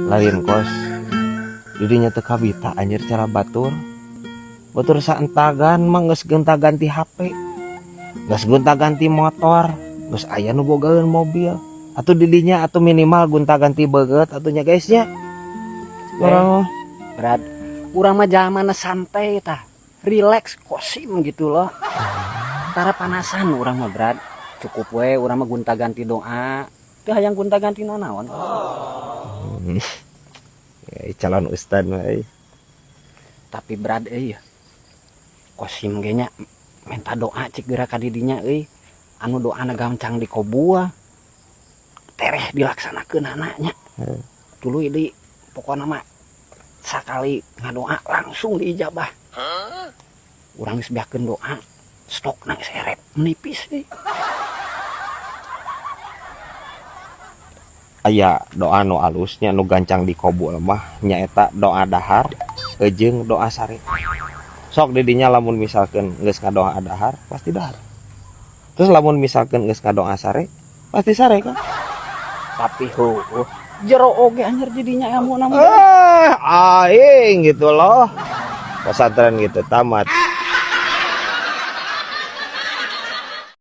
Lain kos didinya teu kabita anjir cara batur. Batur saentagan mah geus gonta-ganti HP. Geus gonta-ganti motor, geus aya nu bogaeun mobil. Atuh didinya atuh minimal gonta-ganti beungeut atuh nya, guys, nya. Urang mah. Brad, urang mah zamanna santai tah. Relax kosim gitu loh. Tara panasan urang mah, Brad. Cukup we urang mah gonta-ganti doa. Teu hayang gonta-ganti nanaon. Ya, calon ustad mah euy. Tapi Brad euy. Kosim ge nya minta doa cik geura ka didinya euy. Anu doana gancang dikobul. Tereh dilaksanakeun nya. Tuluy deui pokona mah sakali ngadoa langsung diijabah. Urang geus beakeun doa, stok nang seret menipis deui. Aya doa nu alusnya nu gancang dikobul mah nyaeta doa dahar jeung doa sare. Sok didinya lamun misalkan geus ngadoa dahar pasti dahar. Terus lamun misalkan geus ngadoa sare pasti sare kan. Tapi heueuh jero oge anjir jadinya ilmu nama. Eh, aing gitu loh. Pesantren gitu tamat.